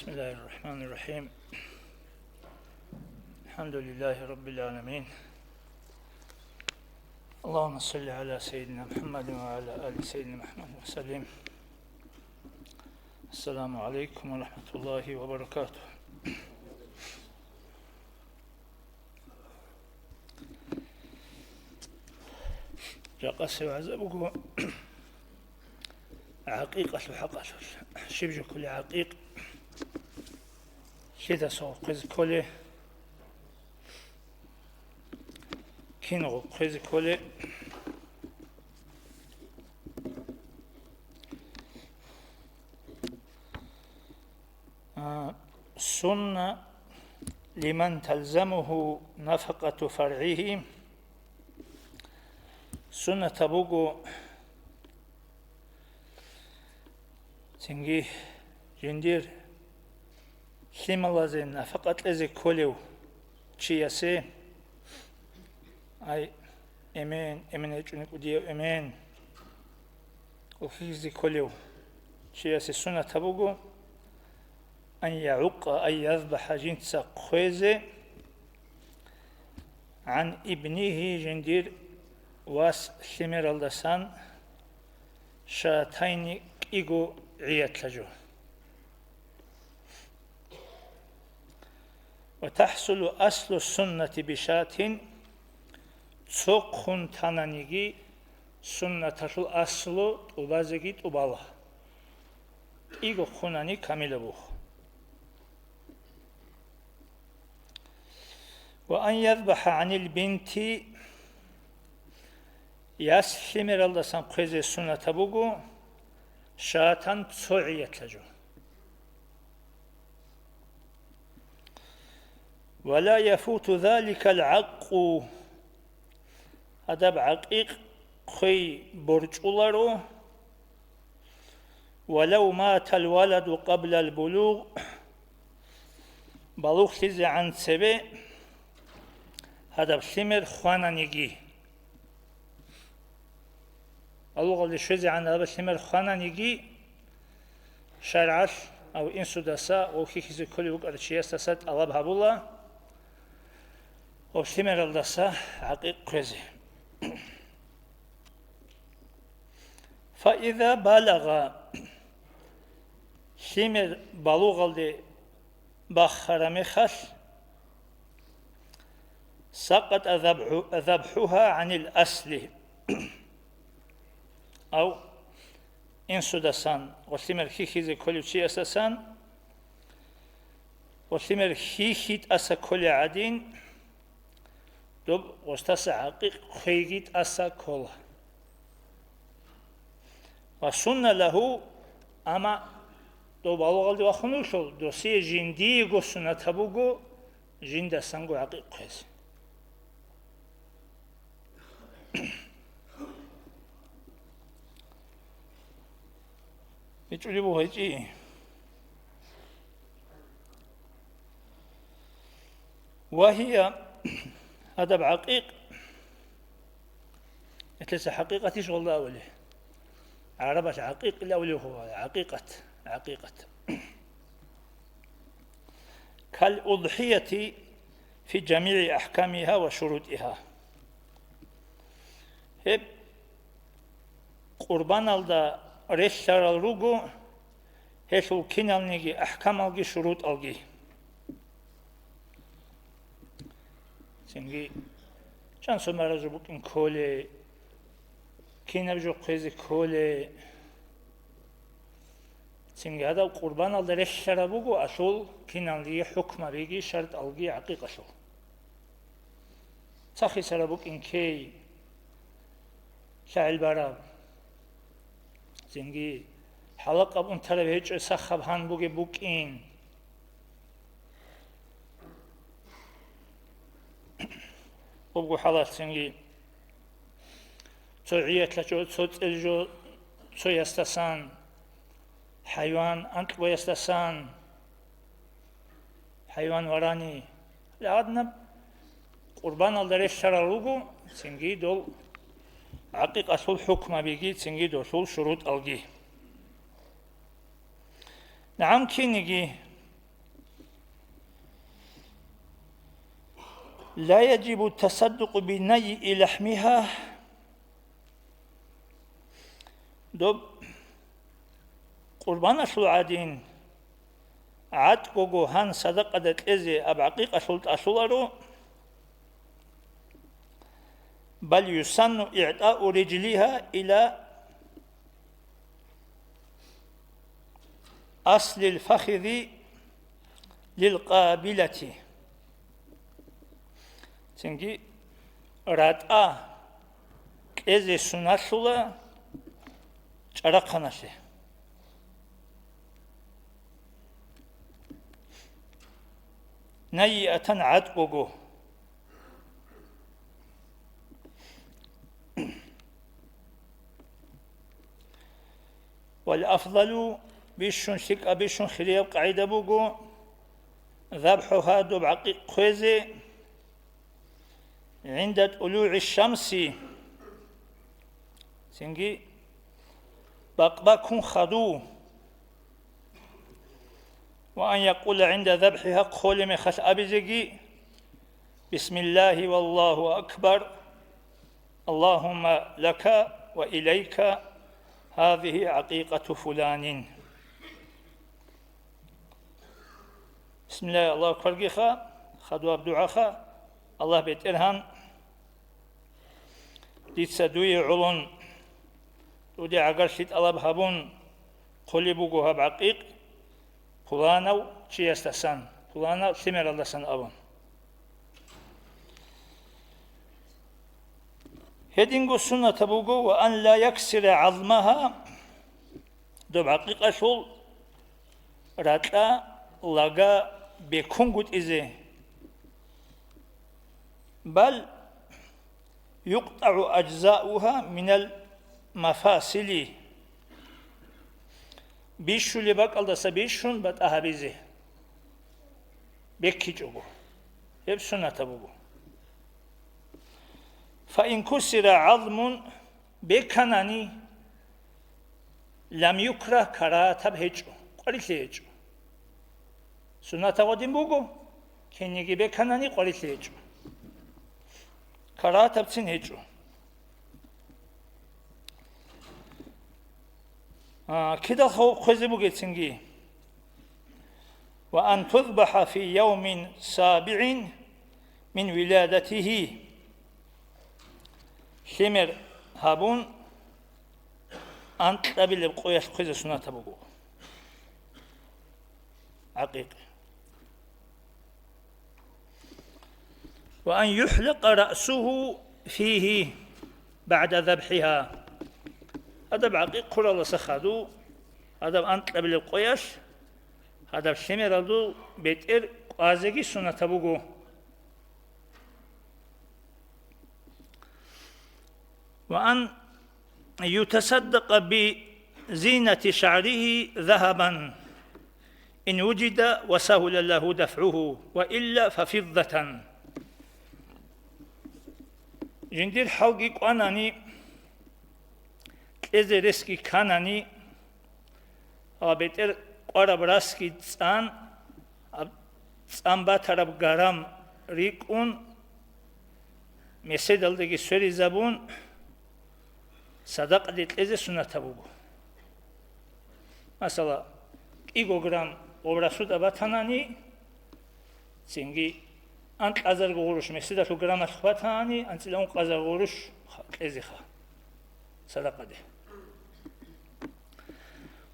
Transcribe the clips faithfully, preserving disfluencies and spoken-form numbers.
بسم الله الرحمن الرحيم. الحمد لله رب العالمين. اللهم صل على سيدنا محمد وعلى آل سيدنا محمد وسلم. السلام عليكم ورحمة الله وبركاته. Жакъасеб вагӀза буго гӀакъикъалъул хӀакъалъулъ. Щиб жо кколеб гӀакъикъ? Лъидаса гъоркьизе кколеб? Кинго гъоркьизе кколеб? А, сунна лиман талзамуху нафакъату фаргӀигьи. Суннатаб буго цинги жиндир лъималазе нафакъа кьезе кколев чиясе, ай, эмен, эмен гьечӀони кӀудияв эмен, ухьизе кколев чиясе суннатаб буго, ан ягӀукъа, ай язбахӀа, жинца хъвезе, гӀан ибнигьи, жиндир вас лъимералдасан, шатайни, кӀиго гӀиятла жо. Ва тахсулу аслу суннати бишатин, цо хъун тананиги, суннаталъул аслу тӀубазеги тӀубала. КӀиго хъунани камилаб буго. Ва ан язбахӀа гӀанил бинти, яс лъимералдасан хъвезе суннатаб буго, шатан, цо гӀиятла жо. Ва ла яфуту заликал гӀакъу, гьадаб гӀакъикъ хъвей борчӀуларо, ва лав матал валаду къаблал булугъ, балугълъизегӀан цебе гьадаб лъимер хвананиги. Балугъалде щвезегӀан гьаб лъимер хвананиги, шаргӀалъ ав инсудаса ва хьихьизе кколев вукӀарав чиясдаса тӀалаб гьабула гьаб лъимералдаса гӀакъикъ хъвезе. Фаиза балагъа, лъимер балугъалде бахара мехалъ, сакъатӀа забхӀу-, забхӀугьа гӀанил асли. Ав инсудасан ва лъимер хьихьизе кколев чиясдасан, ва лъимер хьихьи тӀаса кколей гӀадин, доб гъостаса гӀакъикъ хъвейги тӀаса ккола. Ва сунна лагьу, амма дов балугъалде вахунулъул, досие жиндиего суннатаб буго жиндасанго гӀакъикъ хъвезе. ГьечӀулеб буго гьечӀи. Ва гьия, гьадаб гӀакъикъ, гьелъеса хӀакъикъатищ гъолда абули? ГӀарабалъ гӀакъикъ илан абулеб буго, гӀакъикъат, гӀакъикъат. Кал удхӀияти фи жамигӀи ахӀкамигьа ва шурутӀигьа. Гьеб къурбаналда релълъарал руго гьелъул киналниги ахӀкамалги шурутӀалги. Цинги чан сумаразул букӀин кколей, кинаб жо хъвезе кколей. Цинги гьадаб къурбаналда релълъараб буго гьелъул киналги хӀукмабиги шартӀалги гӀакъикъалъул. Цахисараб букӀин ккей, лъагӀел бараб. Цинги хӀалакъаб унтараб гьечӀо, сахаб гьан бугеб букӀин. Гьебго хӀалалъ цинги цо гӀиятлъачӀо, цо цӀел жо цоясдасан, хӀайван анкьбоясдасан, хӀайван варани, гьадинаб къурбаналда релълъарал руго, цинги дол гӀакъикъалъул хӀукмабиги, цинги долъул шурутӀалги. НагӀам киниги, لا يجب التصدق بنيء لحمها. Доб къурбаналъул гӀадин гӀатӀгого гьан садакъада кьезе аб гӀакъикъалъул тӀалъуларо, بل يسن إعطاء رجلها إلى أصل الفخذ للقابلة. Цинги ратӀа кьезе суналъула чӀарахъаналъе. نيئة, гӀатӀгого. والأفضل, бищун лъикӀаб, бищун хирияб къагӀида буго, ذبحها, доб гӀакъикъ хъвезе, عند طلوع الشمس, цинги бакъбаккун хадув, وأن يقول عند ذبحها, хъолеб мехалъ абизеги: بسم الله والله أكبر، اللهم لك وإليك، هذه عقيقة فلان. Бисмиллагьи, Аллагьу акбаргиха, хадуб дугӀаха, Аллагь БетӀергьан, дица дуе гӀолон, дуде гӀагарлъи тӀалаб гьабун, хъулеб буго гьаб гӀакъикъ пуланав чиясдасан, пуланав лъимералдасан абун. Гьединго суннатаб буго: وأن لا يكسر عظمها, доб гӀакъикъалъул ракьа лага бекунгутӀизе. بل يقطع أجزاؤها من المفاصل, бищулеб бакӀалдаса бищун батӀа гьабизе беккичӀого, гьеб суннатаб буго. فإن كسر عظم, беканани, لم يكره, карагьатаб гьечӀо, къварилъи гьечӀо. Суннатаб гьадин буго, кинниги беканани къварилъи гьечӀо. Карагьатабцин гьечӀо. А, кидал хъвезе бугецинги. وأن تذبح في يوم السابع من ولادته. Лъимер гьабун, анкьабилеб къоялъ хъвезе суннатаб буго. ГӀакъикъ. وأن يحلق رأسه فيه بعد ذبحها. Гьадаб гӀакъикъ хъуралдаса хадув, гьадаб анкьабилеб къоялъ, гьадаб лъимералдул бетӀер кӀвазеги суннатаб буго. وأن يتصدق بزينة شعره ذهبا إن وجد وسهل له دفعه، وإلا ففضة. Жиндир хӀалги кӀванани, кьезе ресги канани, ва бетӀер кӀвараб расги цӀан, аб-, цӀан батараб грамм рикӀкӀун, меседалдаги сверизабун, садакъаде кьезе суннатаб буго. Масала, кӀиго грамм гъоб расуда батанани, цинги анкьазарго гъурущ меседалъул граммалъухъ батанани, анцӀила ункъазарго гъурущ кьезеха садакъаде.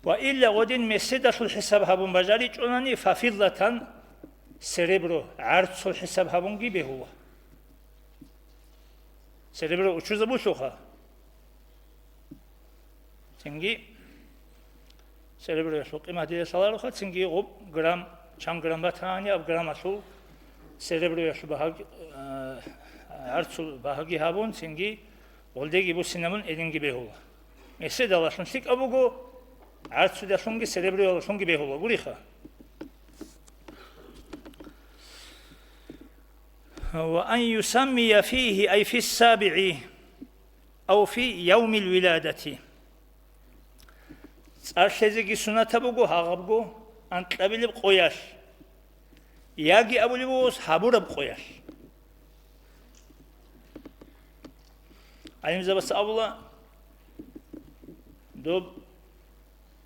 Ва илла гъодин меседалъул хӀисаб гьабун бажаричӀонани, фафиллатан, серебро, гӀарцул хӀисаб гьабунги бегьула. Серебро учузабулъулха. Цинги сереброялъул къимат дида лъалароха, цинги гъуб грамм, чан грамм батани, аб граммалъул сереброялъул багьаги, э, гӀарцул багьаги гьабун, цинги гъулдеги буссинабун эдинги бегьула. Меседалалъун лъикӀаб буго, гӀарцудалъунги сереброялалъунги бегьула, гуриха. Ва ан юсаммия фигьи, ай фиссабигӀи, ав фи явмил виладати. ЦӀар лъезеги суннатаб буго гьагъабго анкьабилеб къоялъ, яги абулеб буго гьабураб къоялъ. ГӀалимзабаз абула, доб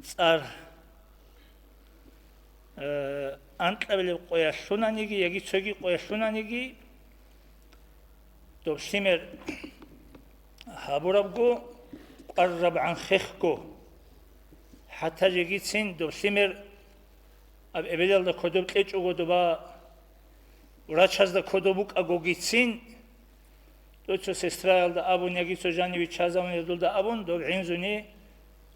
цӀар, э, анкьабилеб къоялъунаниги яги цоги къоялъунаниги, доб лъимер гьабурабго, къваррабгӀан хехго, хӀатта жегицин доб лъимер аб эбелалда кодоб кьечӀого доба, врачазда кодоб букӀагогицин, дой цо сестраялда абун яги цо жаниве чазавун гьедулда абун, доб гӀинзуни,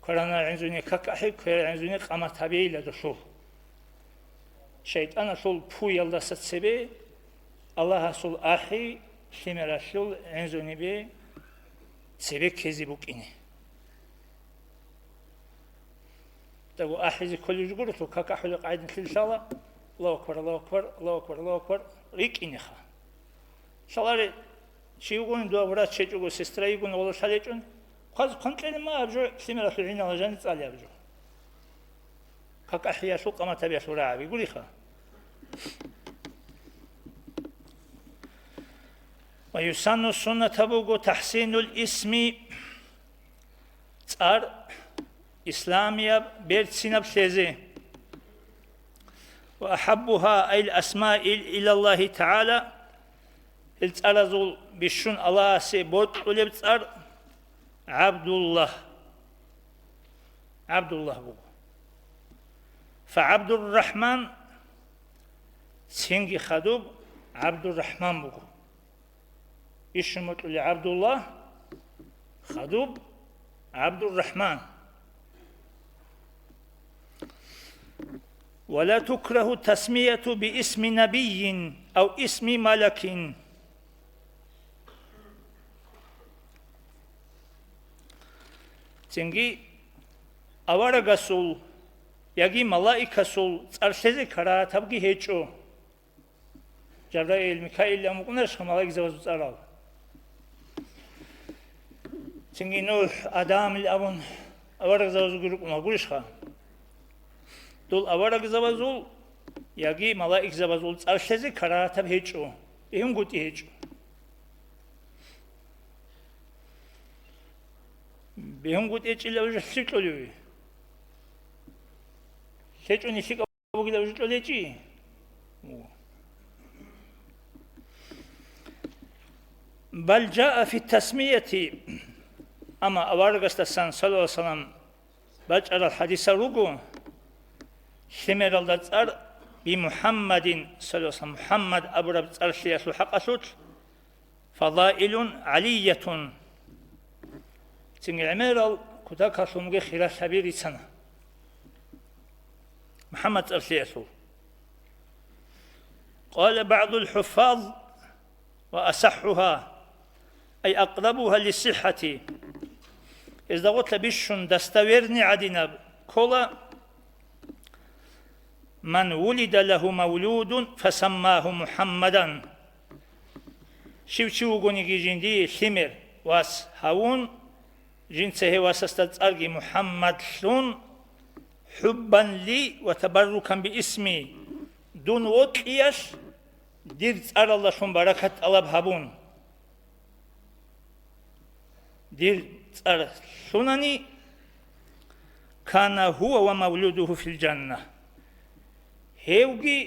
кваранал гӀинзуни как ахӀи, кверал гӀинзуни къамат гьабейила долъул. ШайтӀаналъул пуялдаса цебе Аллагьасул ахӀи лъимералъул гӀинзунибе цебе ккезе букӀине. Дагу ахӀизе кколеб жо гурелъул, как ахӀулеб къагӀидаялъе лъала, Аллагьу акбар, Аллагьу акбар, Аллагьу акбар, Аллагьу акбар, рикӀкӀинеха. Лъаларе, чи вугони дова врач гьечӀого, сестра йигони вала лъалечӀун, хъваз хъван кьелин ма аб жо, лъимералъул гӀинала жани цӀалеб аб жо. Как ахӀиялъул къамат гьабиялъул рагӀаби гуриха. Ва юсанну, суннатаб буго тахӀсинул исми, цӀар исламияб берцинаб лъезе. Ва ахӀаббугьа, ай асмаил, илаллагьи тагӀала, гьел цӀаразул бищун Аллагьасе бокьулеб цӀар ГӀабдуллагь, ГӀабдуллагь буго. ФагӀабдуррахӀман, цинги хадуб ГӀабдуррахӀман буго. Ишин бокьулеб ГӀабдуллагь, хадуб ГӀабдуррахӀман. Ва ла тукрагьу тасмияту би исми набийин ав исми малакин. Цинги аварагасул яги малаикасул цӀар лъезе карагьатабги гьечӀо. Жабраил, Микаил абун букӀунарищха малаикзабазул цӀарал? Цинги НухӀ, Адамил абун аварагзабазулги рукӀуна гурищха? Дол аварагзабазул яги малаикзабазул цӀар лъезе карагьатаб гьечӀо, бегьунгутӀи гьечӀо. БегьунгутӀи гьечӀила уже лъикӀ кьолев? ЛъечӀони лъикӀаб бугила уже кьолечӀи? Бал жаа фи тасмияти, амма аварагасдасан, саллаллагьу гӀалайгьи ва саллам, бачӀарал хӀадисал руго, лъимералда цӀар би МухӀаммадин, саллаллагьу гӀалайгьи ва саллам, МухӀаммад абураб цӀар лъиялъул хӀакъалъулъ, фадаилун гӀалиятун. Цинги гӀемерал кутакалъунги хиралъаби рицана МухӀаммад цӀар лъиялъул. Къала багӀдул хӀуффаз ва асахӀугьа, ай акърабугьа лиссихӀати. Гьезда гъорлъа бищун достоверный гӀадинаб ккола, ман вулида лагьу мавлудун фасаммагьу МухӀаммадан. Щив чи вугониги жиндие лъимер вас гьавун, жинца гьев васасда цӀарги МухӀаммад лъун, хӀуббан ли ва табаррукан би исми, дун вокьиялъ дир цӀаралдалъун баракат тӀалаб гьабун. Дир цӀар лъунани, кана гьува ва мавлудугьу фил жанна. Гьевги,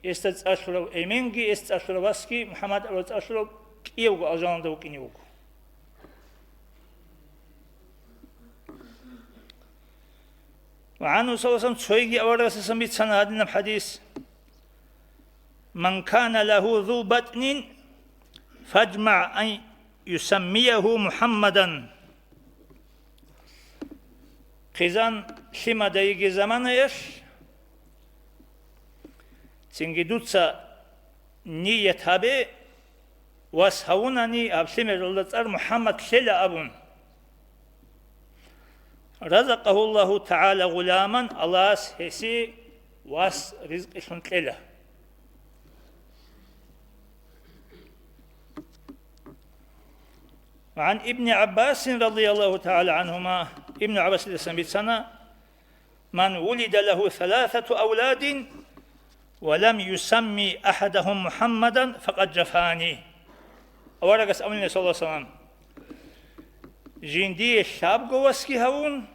гьесда цӀар лъурав эменги, гьес цӀар лъурав васги, МухӀаммад абурав цӀар лъурав кӀиявго алжаналда вукӀине вуго. Ва гӀанну саллаллагьу гӀалайгьи ва саллам цойги аварагасдасан бицана гьадинаб хӀадис: «Ман кана лагьу зу батӀнин, фажмагӀ ан юсаммиягьу МухӀаммадан». Хъизан лъимада йиги заманаялъ, цинги дуца ният гьабе, вас гьавунани, гьаб лъимералда цӀар МухӀаммад лъела абун. Разакъагьуллагьу тагӀала гъуламан, Аллагьас гьесие вас ризкъилъун кьела. Ва гӀан Ибни ГӀаббасин радияллагьу тагӀала гӀанхума, Ибну ГӀаббасидасан бицана, «Ман вулида лагьу саласату авладин ва лам юсамми ахӀадагьум МухӀаммадан, факъад жафани». Аварагас абуна, саллаллагьу гӀалайгьи ва саллам, Жиндие лъабго васги гьавун,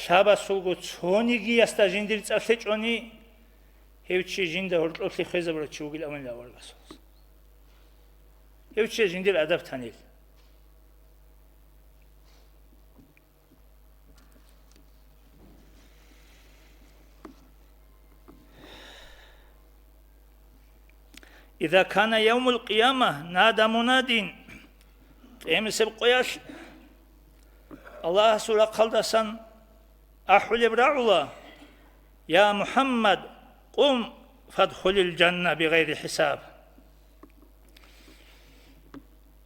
лъабасулго цонигиясда жиндир цӀар лъечӀони, гьев чи жинда гьоркьоблъи хвезабурав чи вугил абунила аварагасул. Гьев чи жиндир адаб танил. Иза кана явмул къияма нада мунадин, къиямасеб къоялъ Аллагьасул рахъалдасан ахӀулеб рагӀула: «Я МухӀаммад, къум фадхулил жанна бигъайри хӀисаб».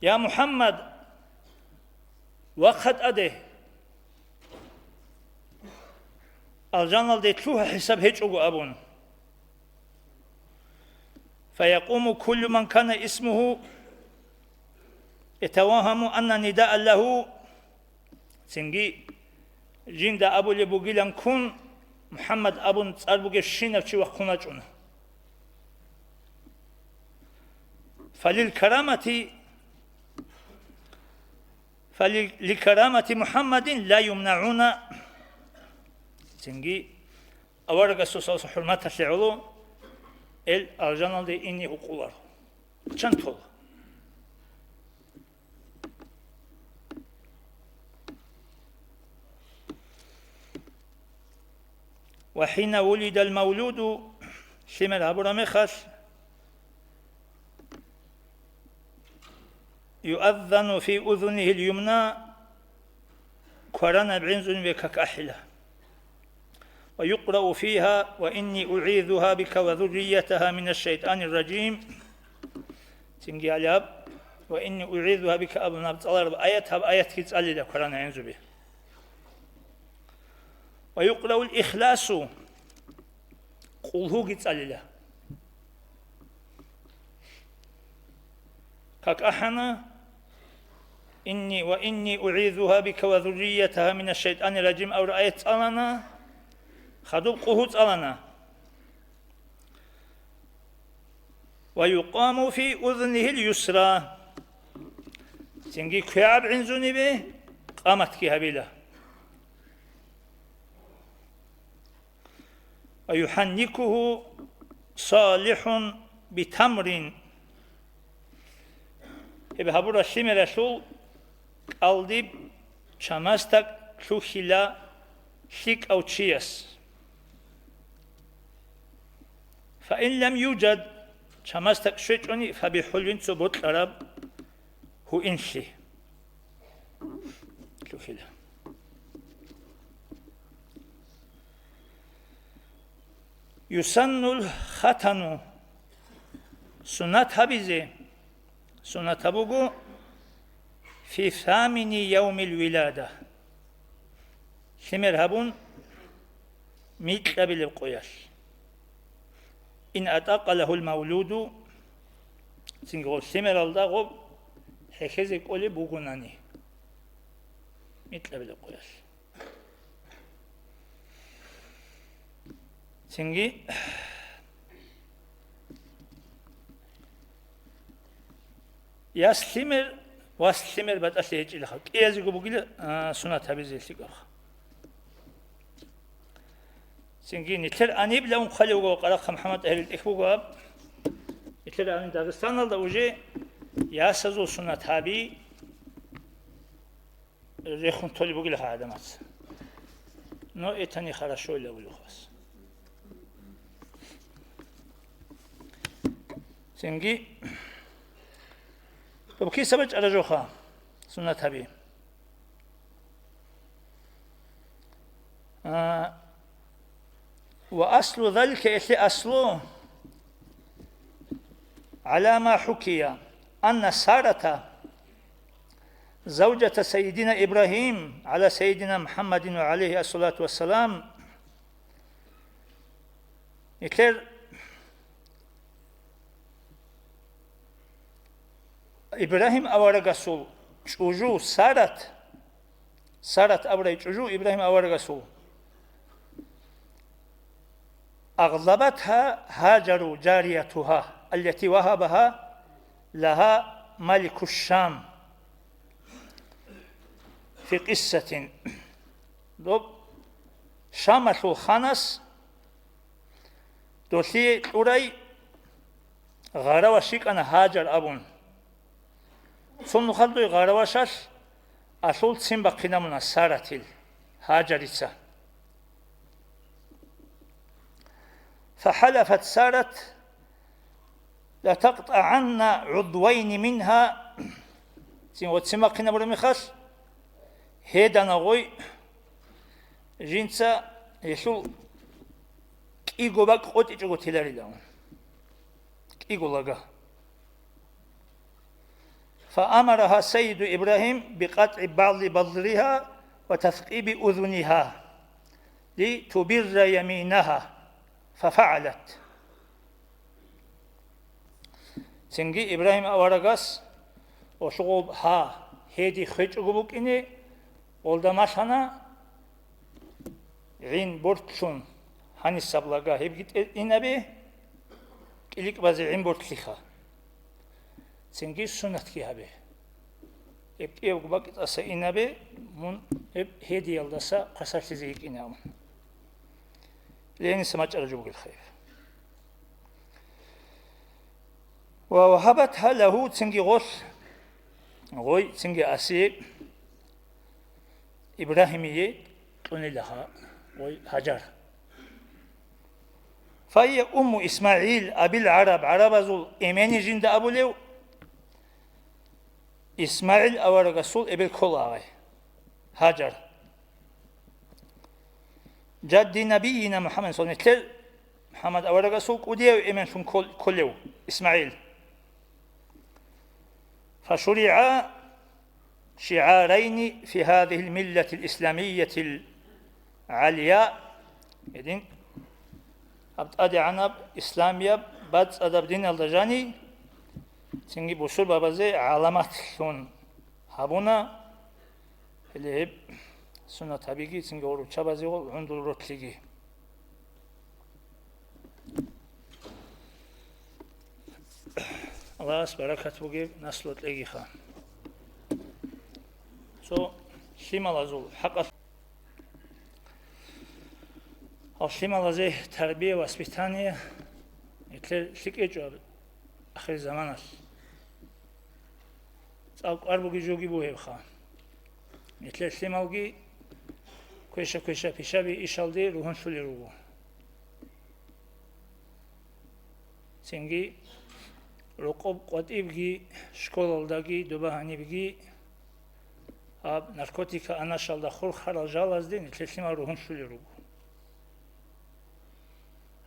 Я МухӀаммад, вахъа тӀаде, алжаналде лъугьа хӀисаб гьечӀого абун. Фаякъуму куллу ман кана исмугьу ятавагьаму анна нидаа лагьу, цинги жинда абулеб бугилан ккун, МухӀаммад абун цӀар бугебщинав чи вахъун вачӀуна. Фалил карамати, фали-, ли карамати МухӀаммадин ла юмнагӀуна. Цинги аварагасул хӀурматалъе гӀоло ил алжаналде ине гьукъуларо. Чан тола? Ва хӀина вулидал мавлуду, лъимер гьабураб мехалъ, юаззану фи узунихил юмна, кваранаб гӀинзуниве как ахӀила. Ва юкърау фигьа: «Ва инни угӀизугьа бика ва зурриятагьа минаш шайтӀанир ражим». Цинги гьалаб: «Ва инни угӀизугьа бика» абун гьаб цӀалараб аят, гьаб аятги цӀалила кварана гӀинзуби. «Ва юкъраул ихласу», къулгьуги цӀалила. Как ахӀана: «Инни ва инни угӀизугьа бика ва зурриятагьа минаш шайтӀанир ражим» абураб аят цӀалана, хадуб къулгьу цӀалана. «Ва юкъаму фи узнихил юсра». Цинги квегӀаб гӀинзунибе къаматги гьабила. «Ва юхӀанникуху салихӀун битамрин». Гьеб гьабураб лъимералъул кӀалдиб чамасдак лъухьила лъикӀав чияс. «Фаин лам южад», чамасдак щвечӀони, «фабихӀулвин», цо бокьараб гьуинлъи лъухьила. «Юсаннул хатану», сунат гьабизе, сунат гьабуго, «фи самини явмил вилада», лъимер гьабун микьабилеб къоялъ. «Ин атӀакъа лагьул мавлуду», цинги гъоб лъимералда гъоб хӀехьезе кӀолеб бугонани, микьабилеб къоялъ. Цинги яс лъимер, вас лъимер батӀалъи гьечӀилаха, кӀиязего бугила, а, сунат гьабизе лъикӀабха. Цинги нилъер гьаниб лавун хъалев вуго, Къарахъа МухӀаммад ТӀагьирил тӀехь буго гьаб. Нилъер гьаниб Дагъистаналда уже ясазул сунат гьаби рехун толеб бугилаха гӀадамаца. Но это не хорошо, ила вулухъас. Цинги, доб киса бачӀара жоха сунат гьаби. А, ва аслу залика, эхли аслу, гӀала ма хӀукия, анна Сарата, завжата Сайидина Ибрагьим, гӀала Сайидина МухӀаммадин ва гӀалайгьи ассалату вассалам, нилъер Ибрагьим аварагасул чӀужу Сарат, Сарат абурай чӀужу Ибрагьим аварагасул, агълабатха Гьажару жариятуха, аллати вагьабаха лагьа малику Шам. في قصة. Доб Шамалъул ханас долъие кьурай гъараваш йикӀана Гьажар абун. Цо нухалдуй гъаравашалъ алъул ццин бахъинабуна Саратил Гьажарица. فحلفت سارة لتقطعن عضوين منها. Цин ва ццин бахъинабураб мехалъ, гьедана гъой, жинца гьелъул кӀиго бакӀ къотӀичӀого теларилан. КӀиго лага. فأمرها سيد إبراهيم بقطع بعض بظرها وتثقيب أذنها لتبر يمينها، ففعلت. Цинги Ибрагьим аварагас олъугъоб гьа, гьеди хвечӀого букӀине, гъолда малъана гӀин бортлъун, гьанисаб лага гьебги тӀе-, инабе, кӀиликӀ базе гӀин бортлъиха. Цинги суннатги гьабе. Гьеб кӀиябго бакӀ тӀаса инабе, мун гьеб гьедиялдаса хъасарлъизе йикӀине абун. Лениса мачӀара жо бугел хайб. ووهبتها له, цинги гъолъ, гъой, цинги асе, Ибрагьимие кьунила гьа, гъой, Гьажар. فهي أم إسماعيل أبي العرب, гӀарабазул эмен жинда абулев, ИсмагӀил аварагасул эбел ккола гьай, Гьажар. جد نبينا محمد صلى الله عليه وسلم, нилъер МухӀаммад аварагасул кӀудияв эменлъун ккол-, кколев ИсмагӀил. فشرعا شعارين في هذه الملة الإسلامية العلياء. Гьедин, гьаб тӀадегӀанаб исламияб бацӀцӀадаб диналда жанив, цинги бусурбабазе гӀаламатлъун гьабуна, гьеле гьеб суннат гьабиги, цинги гъоруччабазе гъол гӀундул ролъиги. Аллагьас баракат бугеб наслу кьегиха. Цо лъималазул хӀакъалъ. Гьал лъималазе тарбия, воспитание, гьеклъе лъикӀ гьечӀо ахир заманалъ. ЦӀакъ кӀвар буги жоги бугебха. Гьеклъе лъималги квеша-квеша пишаби ишалде ругьунлъулел руго. Цинги рокъоб къватӀибги, школалдаги, доба гьанибги, гьаб наркотика анашалда хурхарал жалазде нилъер лъимал ругьунлъулел руго.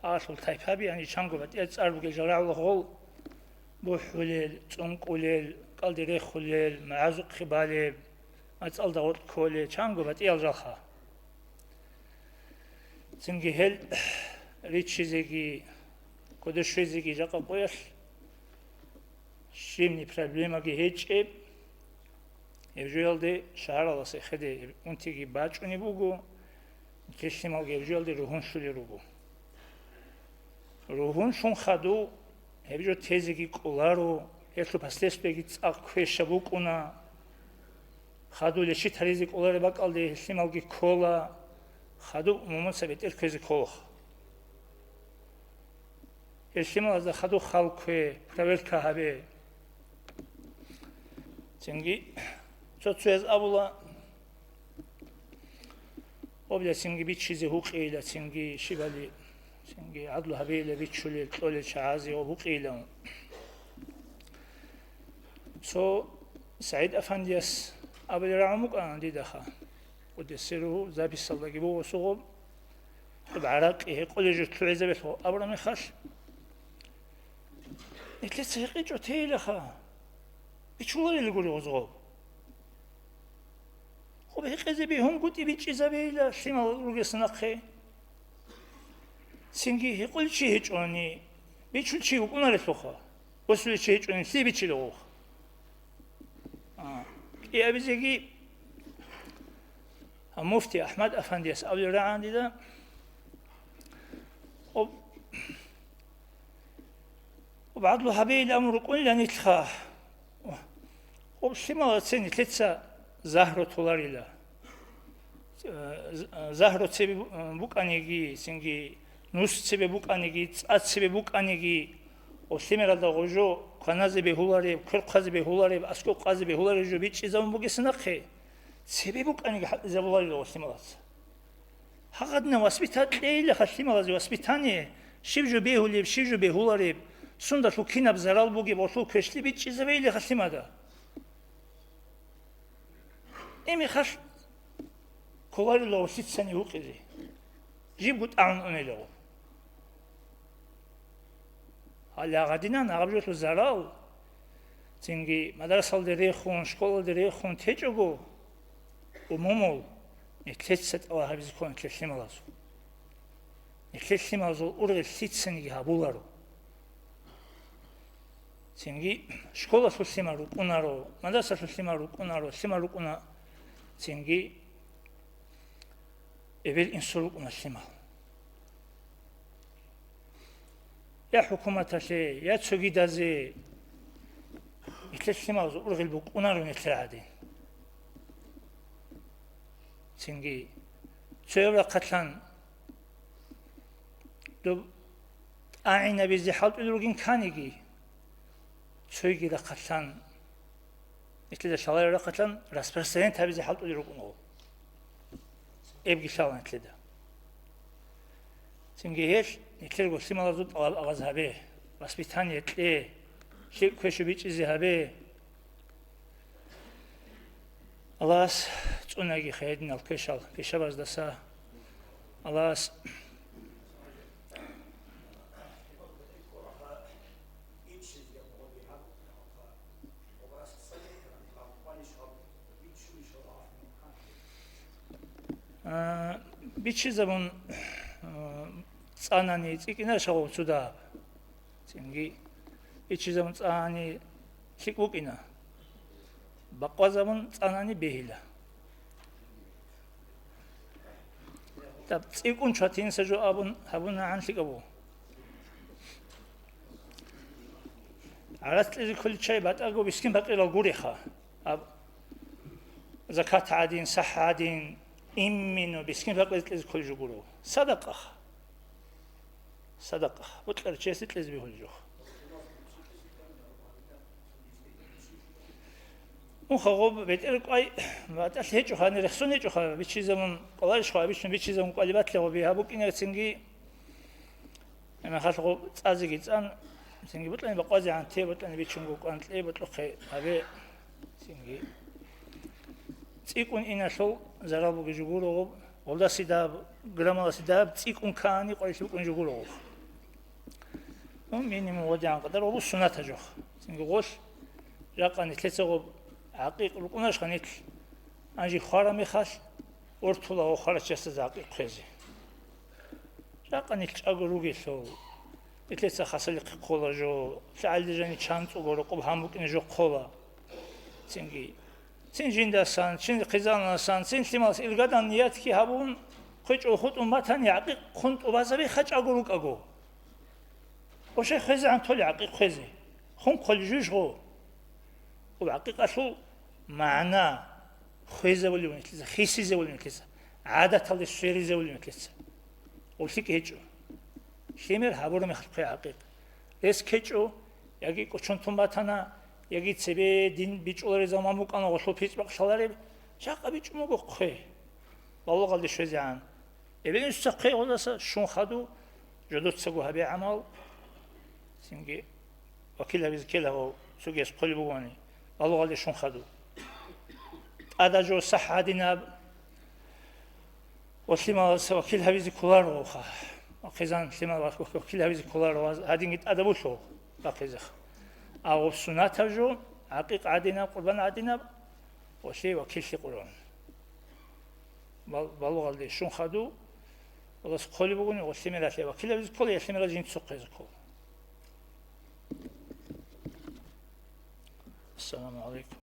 Гьалъул тайпаби, яни чанго батӀиял цӀар бугел жал рагӀула гъол: бухӀулел, цӀункӀулел, кӀалдирехулел, магӀазухъе балеб, мацӀалда гъоркь кколел, чанго батӀиял жалха. Цинги гьел риччизеги, кодошвезеги жакъа къоялъ щибни проблемаги гьечӀеб, гьеб жоялде шагьаралас эхеде унтиги бачӀунеб буго, нилъер лъималги гьеб жоялде ругьунлъулел руго. Ругьунлъун хадув гьеб жо тезеги кӀоларо, гьелъул последствиеги цӀакъ квеша букӀуна. Хадув лечить гьаризе кӀолареб бакӀалде гьелъималги ккола, хадуб умумуца бетӀер кквезе кколаха. Гьелъималазда хадуб хал ккве, проверка гьабе. Цинги цо-цояз абула, гъобла цинги биччизе гьукъейила, цинги щибали, цинги гӀадлу гьабейила, бичулел, кьолел чагӀазе гъоб гьукъейила. Цо СагӀид Афандияс абулел рагӀун букӀана дидаха. Къуддиса сирругьу, записалдаги буго сугъоб. ХӀуб гӀаракъи гьекъолел жо лъугӀизабелъул абураб мехалъ, нилъеца гьекъичӀо тейилаха. Бичуларила гури гъозгъоб. Хъуб гьекъезе бегьунгутӀи бичӀчӀизабейила лъимал ругес нахъе. Цинги гьекъолев чи гьечӀони, бичулев чи вукӀунарелъулха, босулев чи гьечӀони, лъие бичила гъов? А, кӀиабизеги, а, муфти АхӀмад Афандияс абулел рагӀан дида, гъоб, гъоб гӀадлу гьабейилан рукӀунила нилъха. Гъоб лъималаца нилъеца загьру толарила. э, з-, э, загьру цебе бу-, э, букӀаниги, цинги нус цебе букӀаниги, цӀа цебе букӀаниги, гъо лъимералда гъо жо кваназе бегьулареб, кверхъазе бегьулареб, аскӀоб къазе бегьулареб жо бичӀчӀизабун бугесин нахъе, цебе букӀаниги хӀалтӀизабуларила гъо лъималаца. Гьагъадина воспитать кьейилаха лъималазе воспитание, щиб жо бегьулеб, щиб жо бегьулареб, сундалъул кинаб зарал бугеб гъолъул квешлъи бичӀчӀизабейилаха лъимада. Имихалъ кколарила гъолъицани вукъизе, жибго тӀагӀун унилаго. Гьале гьагъадинан гьаб жолъул зарал, цинги мадрасалде рехун, школалде рехун течӀого, умумул, нилъеца тӀалаб гьабизе ккола нилъер лъималазул. Нилъер лъималазул ургъел лъицаниги гьабуларо. Цинги школалъул лъимал рукӀунаро, мадрасалъул лъимал рукӀунаро, лъимал рукӀуна цинги эбел-инсул рукӀуна лъимал. Я хӀукуматалъе, я цогидазе нилъер лъималазул ургъел букӀунаро нилъер гӀадин. Цинги цояб рахъалъан доб тӀагӀинабизе хӀалтӀулел ругин каниги, цойги рахъалъан, нилъеда лъалареб рахъалъан распространять гьабизе хӀалтӀулел рукӀунаро. Эбги лъала нилъеда. Цинги гьелъ нилъерго лъималазул тӀалаб агъаз гьабе, воспитание кье, лъикӀ квешу бичӀчӀизе гьабе. Аллагьас цӀунаги хӀединал квешал пишабаздаса. Аллагьас А, биччизабун, а, цӀанани цӀикӀкӀинарищ гъов цо дагьаб? Цинги биччизабун цӀанани лъикӀ букӀина, бакъвазабун цӀанани бегьила. Даб цӀикӀкӀун чватиниса жо абун гьабунагӀан лъикӀаб буго. ГӀарац кьезе кколел чагӀи батӀаго мискин-пакъирал гуреха. Гьаб закат гӀадин, сахӀ гӀадин, именно мискин-пакъире кьезе кколел жо гуро. Садакъаха. Садакъаха. Бокьарав чиясе кьезе бегьулел жо. Мухъа гъоб бетӀер кӀвай батӀалъи гьечӀоха, гьанир рехсон гьечӀоха, биччизабун кӀваларищха, обычно биччизабун кӀвалеб батила гъоби гьаб букӀинецинги. Гьебмехалъ гъоб цӀазеги цӀан, цинги бутӀани бакъвазегӀан те, бутӀани бичунго кӀван кье, бутӀухъе гьабе, цинги цӀикӀкӀун иналъул зарал бугеб жо гуро гъоб, гъолдасидаб, граммаласидаб цӀикӀкӀун ккани къварилъи букӀунеб жо гуро гъоб. Ну, минимум гъодигӀан къадар гъоб суннатаб жо. Цинги гъолъ жакъа нилъеца гъоб гӀакъикъ рукӀунарищха нилъ, гьанже хвараб мехалъ, ортула гъов хварав чиясда гӀакъикъ хвезе. Жакъа нилъ чӀаго ругелъул, нилъеца хасалихъе ккола жо, лъагӀалде жаниб чанцӀуго рокъоб гьан букӀине жо ккола. Цинги, цин жиндасан, цин хъизаналъасан, цин лъималас иргадан ниятги гьабун, хъвечӀого хутӀун батани, гӀакъикъ хун тӀубазабеха чӀаго рукӀаго. Гъошай хвезегӀан толи гӀакъикъ хвезе. Хун кколи жуж гъо. Гъоб гӀакъикъалъул магӀна хвезавулев нилъеца, хисизавулев нилъеца, гӀадаталде сверизавулев нилъеца. ГъолъикӀ гьечӀо. Лъимер гьабураб мехалъ хъве гӀакъикъ. Рес ккечӀо, яги кӀочон тун батана, яги цебе дин бичӀчӀулареб заман букӀана гъолъул пицӀ-бакъ лъалареб, жакъа бичӀчӀун буго хъве. Балугъалде щвезегӀан. Эбел-инсуца хъвей гъозаса щун хадув, жодоцаго гьабе гӀамал, цинги вакил гьабизе ккела гъов, цогияс хъулеб бугони, балугъалде щун хадув. ТӀадаб жо сахӀ гьадинаб ва лъималаса вакил гьабизе кколаро гъовха. Ва хъизан лъимал ва-, вакил гьабизе кколаро ва гьадинги тӀадабулъул бахъизеха. А гъоб суннатаб жо, гӀакъикъ гьадинаб, къурбан гьадинаб, гъолъие вакиллъи къурбан. Бал-, балугъалде щун хадув, Аллагьас хъулеб бугони, гъолъи мералъе вакил гьабизе ккола, я лъимерал жинцухъе ккола. Ассаламу гӀалайкум.